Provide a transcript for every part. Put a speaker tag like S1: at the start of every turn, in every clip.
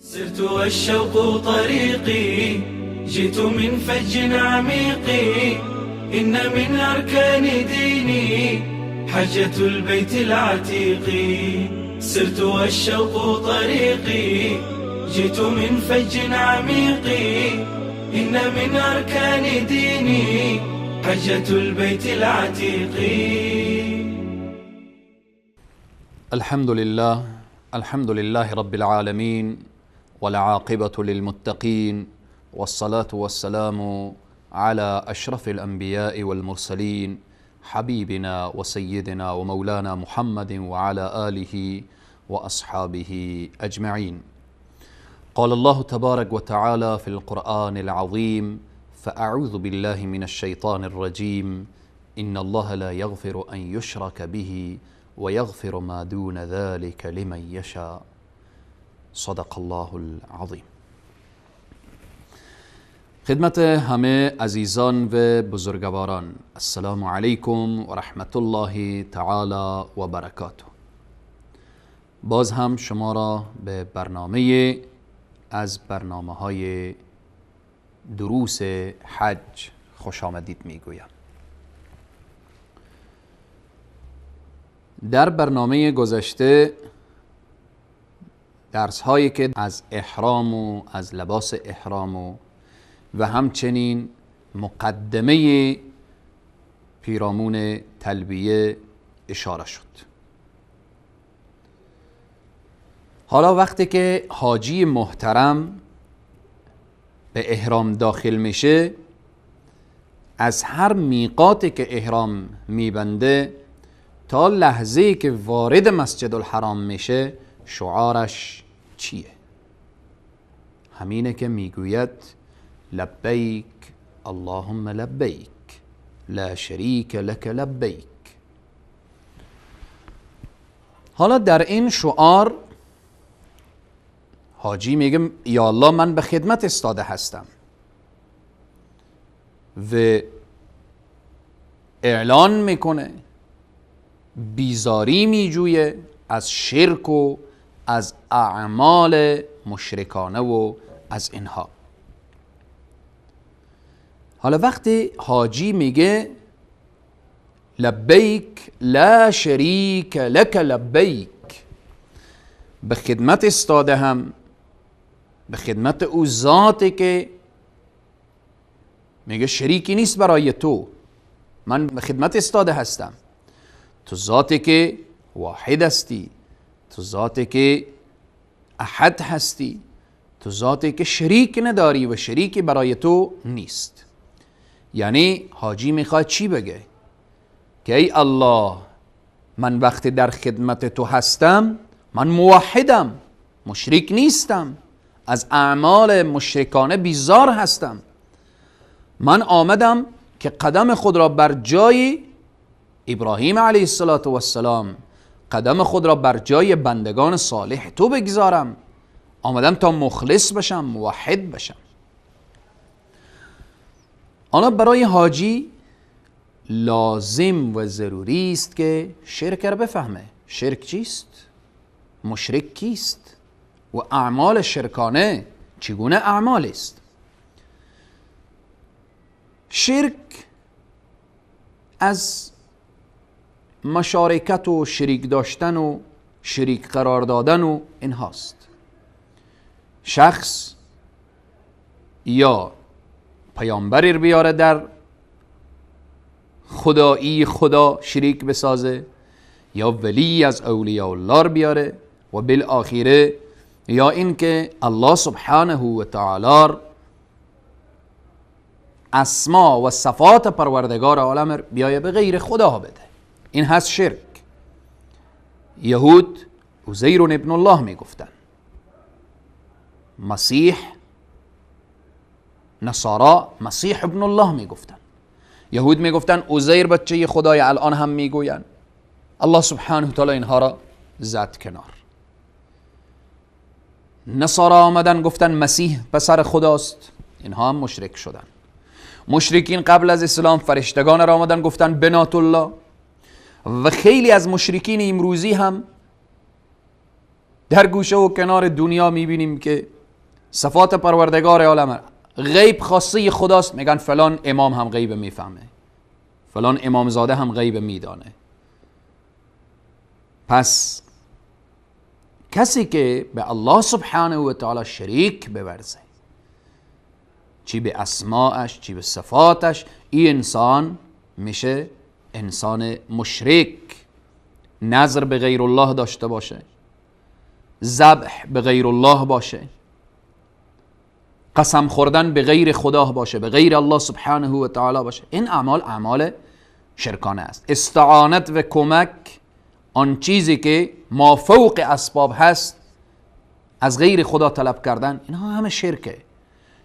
S1: سرت والشوق طريقي، جئت من فج عميق، إن من أركان ديني حجة البيت العتيق. سرت والشوق طريقي، جئت من فج عميق، إن من أركان ديني حجة البيت العتيق.
S2: الحمد لله، الحمد لله رب العالمين، والعاقبة للمتقين، والصلاة والسلام على أشرف الأنبياء والمرسلين، حبيبنا وسيدنا ومولانا محمد وعلى آله وأصحابه أجمعين. قال الله تبارك وتعالى في القرآن العظيم: فأعوذ بالله من الشيطان الرجيم، إن الله لا يغفر أن يشرك به ويغفر ما دون ذلك لمن يشاء. صدق الله العظیم. خدمت همه عزیزان و بزرگواران، السلام علیکم و رحمت الله تعالی و برکاته. باز هم شما را به برنامه از برنامه های دروس حج خوش آمدید میگویم. در برنامه گذشته درس هایی که از احرام و از لباس احرام و همچنین مقدمه پیرامون تلبیه اشاره شد. حالا وقتی که حاجی محترم به احرام داخل میشه، از هر میقاتی که احرام میبنده تا لحظه‌ای که وارد مسجد الحرام میشه شعارش چیه؟ همینه که میگوید لبیک اللهم لبیک لا شریک لک لبیک. حالا در این شعار حاجی میگه یا الله من به خدمت استاده هستم و اعلان میکنه، بیزاری میجویه از شرک و از اعمال مشرکانه و از اینها. حالا وقتی حاجی میگه لبیک لا شریک لک لبیک، به خدمت استاده هم، به خدمت او ذاتی که میگه شریکی نیست برای تو، من به خدمت استاده هستم، تو ذاتی که واحد هستی، تو ذاتی که احد هستی، تو ذاتی که شریک نداری و شریکی برای تو نیست. یعنی حاجی میخواد چی بگه؟ که ای الله من وقتی در خدمت تو هستم من موحدم، مشرک نیستم، از اعمال مشرکانه بیزار هستم، من آمدم که قدم خود را بر جای ابراهیم علیه السلام، قدم خود را بر جای بندگان صالح تو بگذارم، آمدم تا مخلص بشم، موحد بشم. آنها برای حاجی لازم و ضروری است که شرک را بفهمه. شرک چیست؟ مشرک کیست؟ و اعمال شرکانه چگونه اعمال است؟ شرک از مشارکت و شریک داشتن و شریک قرار دادن و اینهاست. شخص یا پیامبری رو بیاره در خدایی خدا شریک بسازه، یا ولی از اولیاء الله رو بیاره و بالآخره یا اینکه الله سبحانه و تعالی اسما و صفات پروردگار عالم بیایه به غیر خدا بده. این هست شرک. یهود عزیر ابن الله میگفتن، مسیح نصارا مسیح ابن الله میگفتن، یهود میگفتن عزیر بچه خدای، الان هم میگوین. الله سبحانه و تعالی اینها را زد کنار. نصارا آمدن گفتن مسیح پسر خداست، اینها هم مشرک شدن. مشرکین قبل از اسلام فرشتگان را آمدن گفتن بنات الله، و خیلی از مشرکین امروزی هم در گوشه و کنار دنیا میبینیم که صفات پروردگار عالم، غیب خاصه خداست، میگن فلان امام هم غیب میفهمه، فلان امامزاده هم غیب میدانه. پس کسی که به الله سبحانه و تعالی شریک بورزه، چی به اسماعش چی به صفاتش، این انسان میشه انسان مشرک. نظر به غیر الله داشته باشه، ذبح به غیر الله باشه، قسم خوردن به غیر خدا باشه، به غیر الله سبحانه و تعالی باشه، این اعمال اعمال شرکانه است. استعانت و کمک، آن چیزی که ما فوق اسباب هست از غیر خدا طلب کردن، اینها همه شرکه.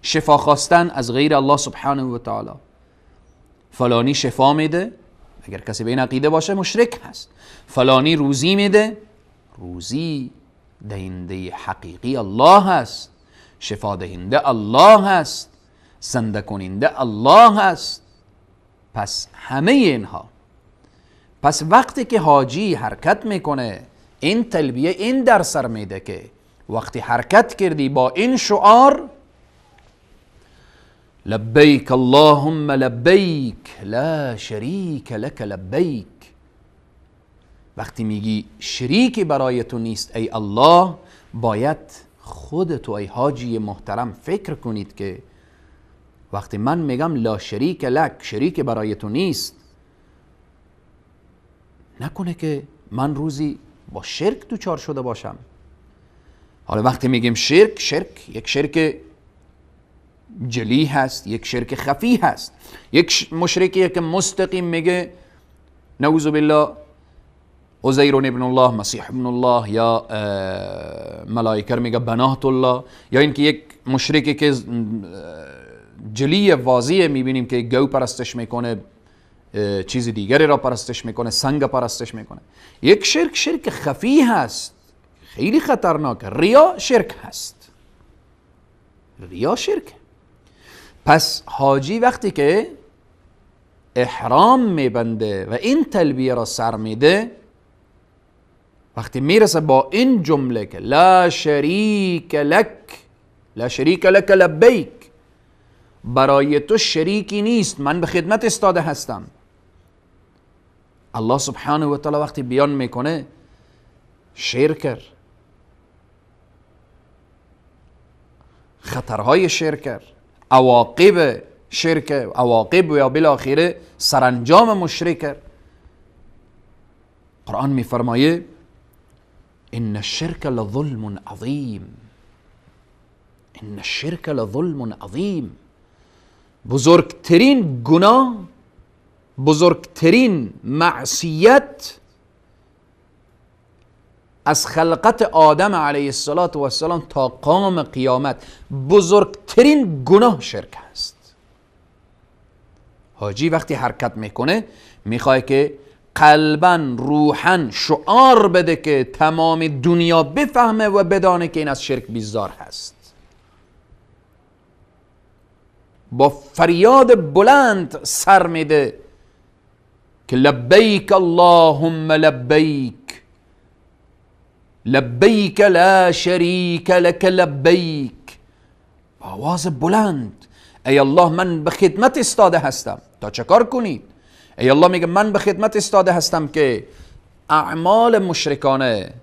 S2: شفا خواستن از غیر الله سبحانه و تعالی، فلانی شفا میده، اگر کسی به این عقیده باشه مشرک هست. فلانی روزی میده، روزی دهنده حقیقی الله هست، شفا دهنده الله هست، زنده کننده الله هست. پس همه اینها، پس وقتی که حاجی حرکت میکنه، این تلبیه این در سر میده که وقتی حرکت کردی با این شعار لبیک اللهم لبیک لا شریک لک لبیک، وقتی میگی شریکی برای تو نیست ای الله، باید خودتو ای حاجی محترم فکر کنید که وقتی من میگم لا شریک لک، شریک برای تو نیست، نکنه که من روزی با شرک دوچار شده باشم. حالا وقتی میگیم شرک، شرک یک شرک جلی هست، یک شرک خفی هست. یک مشرکی که مستقیم میگه نعوذ بالله عزیر ابن الله، مسیح ابن الله، یا ملائکه میگه بنات الله، یا اینکه یک مشرکی که جلی واضحه میبینیم که گو پرستش میکنه، چیز دیگری را پرستش میکنه، سنگ پرستش میکنه. یک شرک شرک خفی هست، خیلی خطرناک. ریا شرک هست، ریا شرک. پس حاجی وقتی که احرام میبنده و این تلبیه را سر میده، وقتی میرسه با این جمله که لا شریک لک، لا شریک لک لبیک، برای تو شریکی نیست، من به خدمت استاده هستم. الله سبحانه و تعالی وقتی بیان میکنه شرک، خطرهای شرک، عواقب شرک، عواقب و یا بالاخره سرانجام مشرک، قرآن میفرمایه ان الشرک لظلم عظیم، ان الشرک لظلم عظیم. بزرگترین گناه، بزرگترین معصیت از خلقت آدم علیه السلام تا قام قیامت، بزرگترین گناه شرک است. حاجی وقتی حرکت میکنه میخواد که قلبا روحا شعار بده که تمام دنیا بفهمه و بدانه که این از شرک بیزار هست. با فریاد بلند سر میده که لبیک اللهم لبیک، لبیک لا شریک لک لبیک. با آواز بلند ای الله من به خدمت استاده هستم. تا چه کار کنید؟ ای الله میگه من به خدمت استاده هستم که اعمال مشرکانه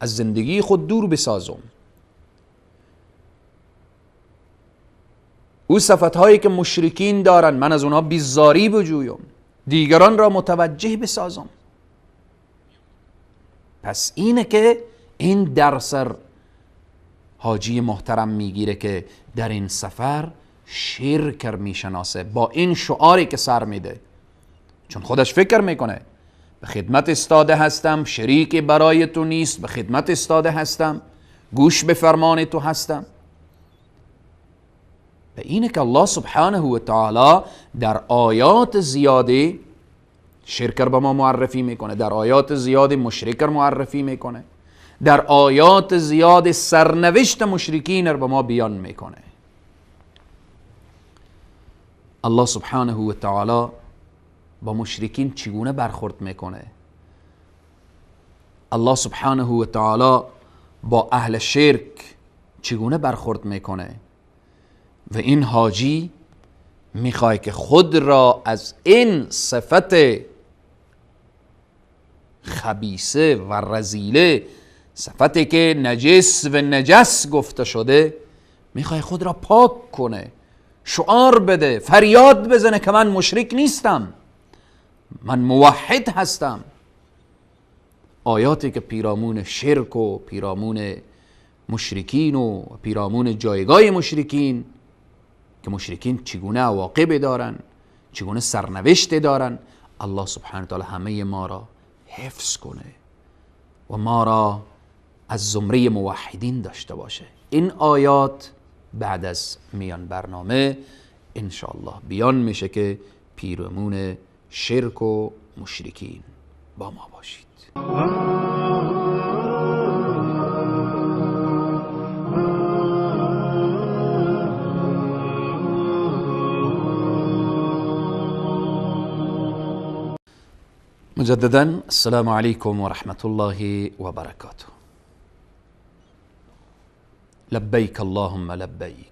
S2: از زندگی خود دور بسازم. او صفتهایی که مشرکین دارن من از اونها بیزاری بجویم، دیگران را متوجه بسازم. پس اینه که این درس حاجی محترم میگیره که در این سفر شرک میشناسه با این شعاری که سر میده، چون خودش فکر میکنه به خدمت استاده هستم، شریک برای تو نیست، به خدمت استاده هستم، گوش به فرمان تو هستم. به اینه که الله سبحانه و تعالی در آیات زیادی شرک به ما معرفی میکنه، در آیات زیادی مشرک معرفی میکنه، در آیات زیاد سرنوشت مشرکین رو به ما بیان میکنه. الله سبحانه و تعالی با مشرکین چگونه برخورد میکنه؟ الله سبحانه و تعالی با اهل شرک چگونه برخورد میکنه. و این حاجی میخواد که خود را از این صفت خبیثه و رذیله، صفتی که نجس و نجس گفته شده، میخواد خود را پاک کنه، شعار بده، فریاد بزنه که من مشرک نیستم، من موحد هستم. آیاتی که پیرامون شرک و پیرامون مشرکین و پیرامون جایگاه مشرکین، که مشرکین چگونه عواقب دارن، چگونه سرنوشت دارن، الله سبحانه وتعالی همه ما را حفظ کنه و ما را از زمره موحدین داشته باشه. این آیات بعد از میان برنامه انشاءالله بیان میشه که پیرامون شرک و مشرکین با ما باشید. مجددا السلام علیکم و رحمت الله و برکاته. لبیک اللهم لبیک،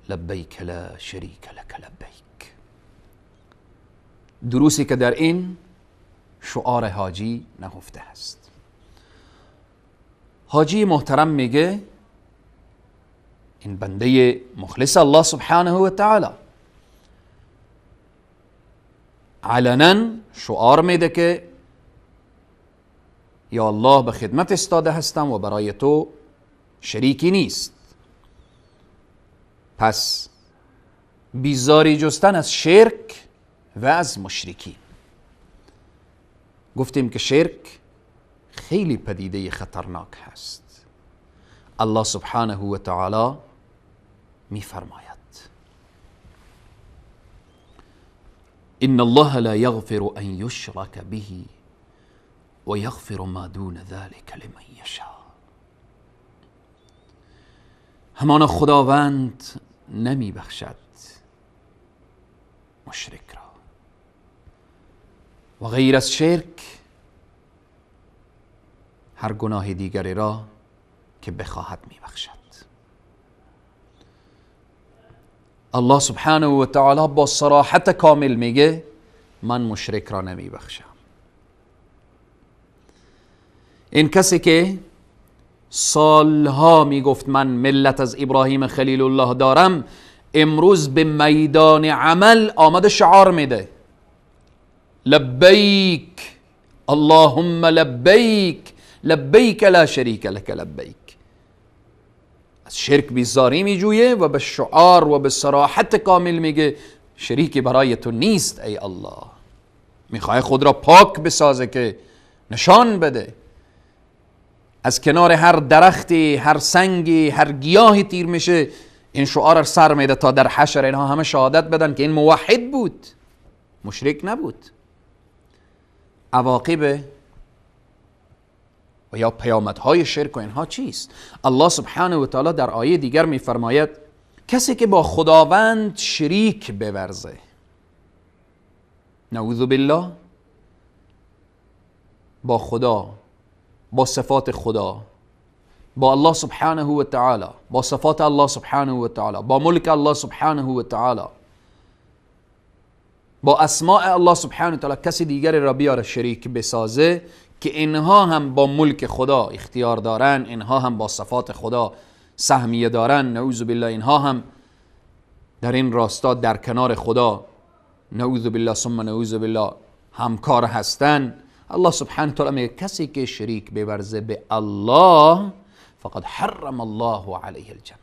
S2: لبیک لا شریک لک لبیک. دروسی که در این شعار حاجی نهفته است. حاجی محترم میگه این بنده مخلص الله سبحانه و تعالی علنا شعار میده که یا الله به خدمت استاده هستم و برای تو شریکی نیست. پس بیزاری جستن از شرک و از مشرکین. گفتیم که شرک خیلی پدیده خطرناک هست. الله سبحانه و تعالی میفرماید إن الله لا يغفر أن يشرك به ويغفر ما دون ذلك لمن يشاء. همانا خداوند نمی بخشد مشرک را و غیر از شرک هر گناه دیگری را که بخواهد می بخشد. الله سبحانه و تعالی با صراحت کامل میگه من مشرک را نمی بخشم. این کسی که سالها میگفت من ملت از ابراهیم خلیل الله دارم، امروز به میدان عمل آمده شعار میده لبیک اللهم لبیک لبیک لا شریک لک لبیک. از شرک بیزاری میجویه و به شعار و به صراحت کامل میگه شریکی برای تو نیست ای الله. میخواه خود را پاک بسازه که نشان بده. از کنار هر درختی، هر سنگی، هر گیاهی تیر میشه این شعار را سر میده تا در حشر اینها همه شهادت بدن که این موحد بود، مشرک نبود. عواقب و یا پیامدهای شرک و اینها چیست؟ الله سبحانه و تعالی در آیه دیگر میفرماید کسی که با خداوند شریک بورزه، نعوذ بالله، با خدا، با صفات خدا، با الله سبحانه و تعالی، با صفات الله سبحانه و تعالی، با ملک الله سبحانه و تعالی، با اسماء الله سبحانه و تعالی کسی دیگری را بیاره شریک بسازه که اینها هم با ملک خدا اختیار دارن، اینها هم با صفات خدا سهمیه دارن، نعوذ بالله، اینها هم در این راستا در کنار خدا نعوذ بالله ثم نعوذ بالله همکار هستن. الله سبحانه و تعالی میگه کسی که شریک بورزه به الله فقد حرم الله علیه الجنه،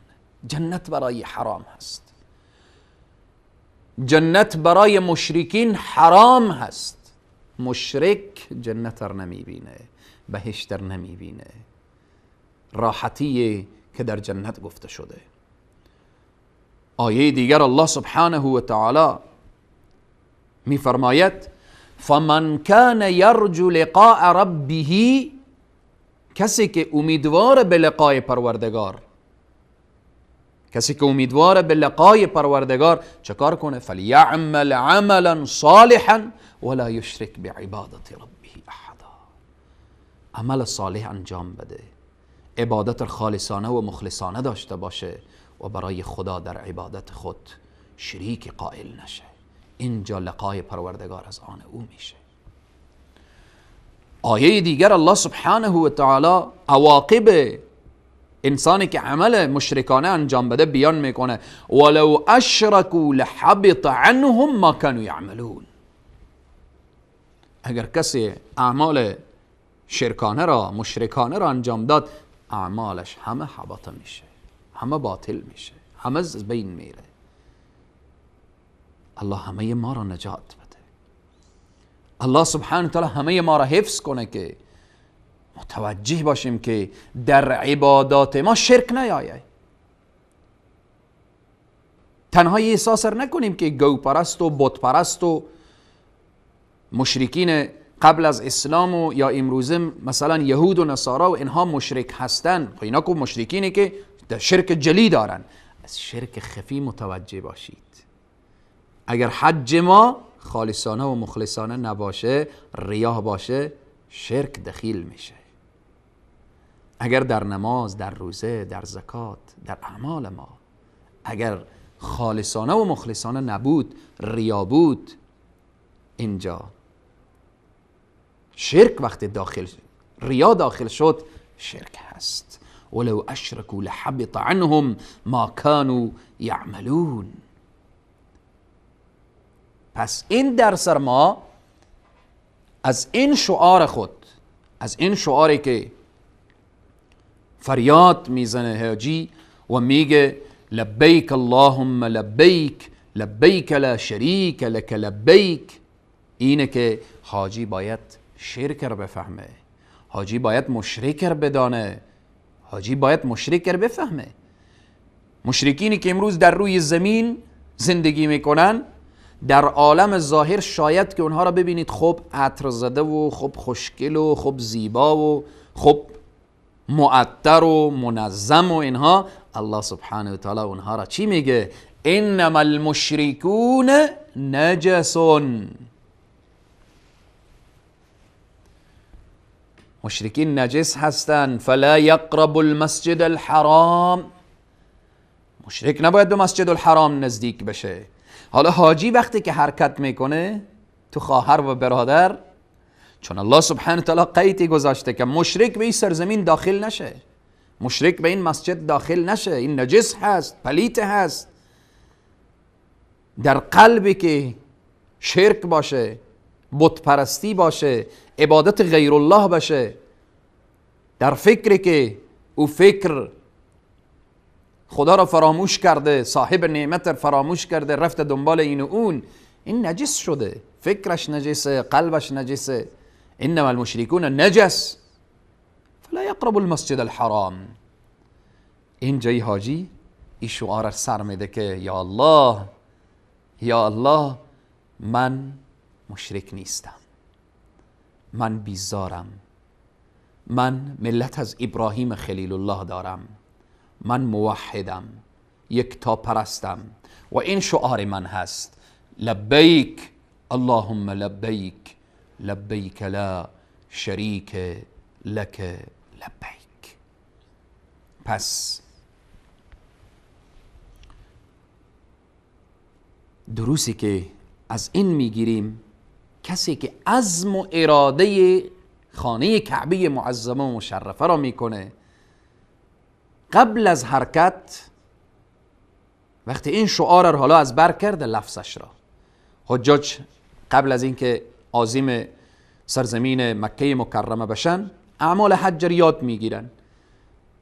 S2: جنت برای حرام هست، جنت برای مشرکین حرام هست. مشرک جنت را نمیبینه، بهشت را نمیبینه، راحتی که در جنت گفته شده. آیه دیگر الله سبحانه و تعالی میفرماید فمن کان یرجو لقاء ربه، کسی که امیدوار به لقای پروردگار، کسی که امیدوار به لقای پروردگار چه کار کنه؟ فلیعمل عملا صالحا ولا یشرک بعبادت ربه احدا. عمل صالح انجام بده، عبادت خالصانه و مخلصانه داشته باشه و برای خدا در عبادت خود شریک قائل نشه. اینجا لقای پروردگار از آن او میشه. آیه دیگر الله سبحانه و تعالی عواقب انسانی که عمل مشرکانه انجام بده بیان میکنه: ولو اشرکوا لحبط عنهم ما كانوا یعملون. اگر کسی اعمال شرکانه را، مشرکانه را انجام داد، اعمالش همه حبط میشه، همه باطل میشه، همه از بین میره. الله همه ما را نجات بده. الله سبحانه و تعالی همه ما را حفظ کنه که متوجه باشیم که در عبادات ما شرک نیاید. تنها یه احساس نکنیم که گوپرست و بتپرست و مشرکین قبل از اسلام و یا امروزه مثلا یهود و نصارا و اینها مشرک هستن. خب اینا که مشرکینه که در شرک جلی دارن. از شرک خفی متوجه باشید. اگر حج ما خالصانه و مخلصانه نباشه، ریا باشه، شرک دخیل میشه. اگر در نماز، در روزه، در زکات، در اعمال ما اگر خالصانه و مخلصانه نبود، ریا بود، اینجا شرک وقتی داخل، ریا داخل شد، شرک هست. ولو اشرکوا لحبط عنهم ما كانوا یعملون. پس این درس ما از این شعار خود، از این شعاری که فریاد میزنه حاجی و میگه لبیک اللهم لبیک لبیک لا شریک لک لبیک، اینه که حاجی باید شرک رو بفهمه، حاجی باید مشرک رو بدانه، حاجی باید مشرک رو بفهمه. مشرکینی که امروز در روی زمین زندگی میکنن، در عالم ظاهر شاید که اونها را ببینید خب عطر زده و خب خوشگل و خب زیبا و خب معطر و منظم و اینها. الله سبحانه و تعالی اونها را چی میگه؟ انما المشرکون نجس. مشرکین نجس هستند. فلا یقرب المسجد الحرام. مشرک نباید به مسجد الحرام نزدیک بشه. حالا حاجی وقتی که حرکت میکنه تو خواهر و برادر، چون الله سبحانه و تعالی قیدی گذاشته که مشرک به این سرزمین داخل نشه، مشرک به این مسجد داخل نشه، این نجس هست، پلیت هست. در قلبی که شرک باشه، بت پرستی باشه، عبادت غیر الله باشه، در فکری که او فکر خدا را فراموش کرده، صاحب نعمت را فراموش کرده، رفت دنبال این و اون، این نجس شده، فکرش نجسه، قلبش نجسه. انما المشرکون نجس فلا یقرب المسجد الحرام. این جای حاجی این شعار سر میده که یا الله، یا الله، من مشرک نیستم، من بیزارم، من ملت از ابراهیم خلیل الله دارم، من موحدم، یکتا پرستم و این شعار من هست: لبیک اللهم لبیک لبیک لا شریک لک لبیک. پس دروسی که از این میگیریم، کسی که عزم و اراده خانه کعبه معظمه و مشرفه را میکنه، قبل از حرکت وقتی این شعار را حالا از بر کرده لفظش را، حجاج قبل از اینکه عازم سرزمین مکه مکرمه بشن، اعمال حج را یاد میگیرن.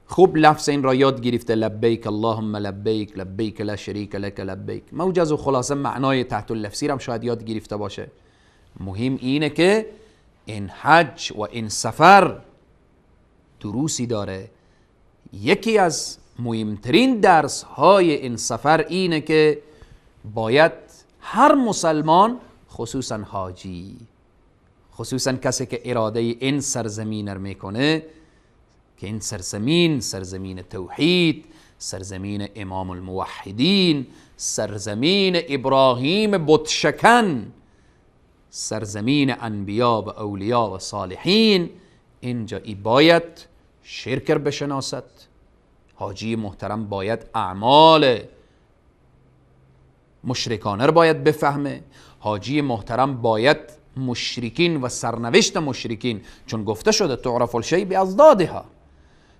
S2: خوب لفظ این را یاد گرفته: لبیک اللهم لبیک لبیک لا شریک لک لبیک. موجز و خلاصه معنای تحت اللفظی را هم شاید یاد گرفته باشه. مهم اینه که این حج و این سفر دروسی داره. یکی از مهمترین درس های این سفر اینه که باید هر مسلمان، خصوصا حاجی، خصوصا کسی که اراده این سرزمین رو میکنه، که این سرزمین سرزمین توحید، سرزمین امام الموحدین، سرزمین ابراهیم بتشکن، سرزمین انبیا و اولیا و صالحین، اینجا ای باید شرک بشناسد، حاجی محترم باید اعمال مشرکانه رو باید بفهمه، حاجی محترم باید مشرکین و سرنوشت مشرکین، چون گفته شده تعرف الشیء باضدادها،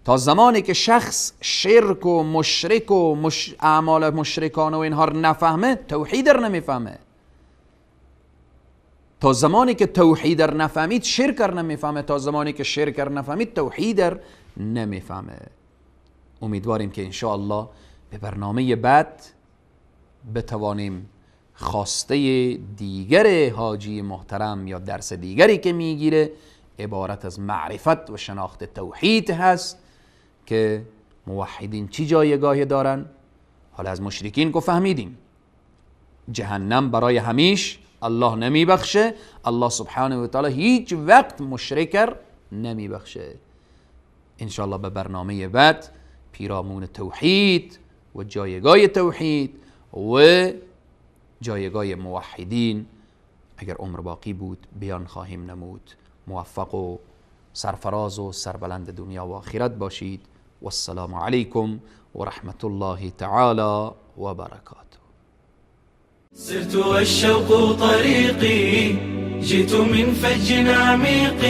S2: تا زمانی که شخص شرک و مشرک و اعمال مشرکانه و اینها رو نفهمه، توحید رو نمیفهمه. تا زمانی که توحید رو نفهمید شرک رو نمیفهمه، تا زمانی که شرک رو نفهمید توحید رو نمیفهمه. امیدواریم که انشاءالله به برنامه بعد بتوانیم خواسته دیگر حاجی محترم یا درس دیگری که میگیره عبارت از معرفت و شناخت توحید هست که موحدین چی جایگاهی دارن. حالا از مشرکین که فهمیدیم جهنم برای همیش الله نمیبخشه، الله سبحانه و تعالی هیچ وقت مشرک نمیبخشه. انشاءالله به برنامه بعد پیرامون توحید و جایگاه توحید و جایگاه موحدین اگر عمر باقی بود بیان خواهیم نمود. موفق و سرفراز و سربلند دنیا و آخرت باشید. والسلام علیکم و رحمت الله تعالی و برکاته.
S1: سرت والشوق طريقي، جئت من فج عميق،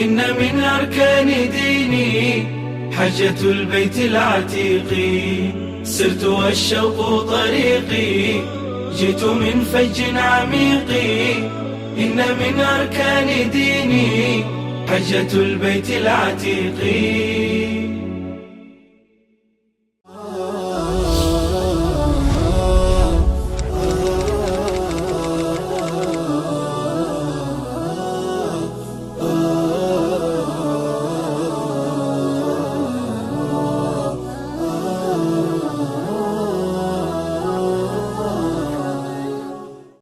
S1: إن من أركان ديني حجة البيت العتيق. سرت والشوق طريقي، جئت من فج عميق، إن من أركان ديني حجة البيت العتيق.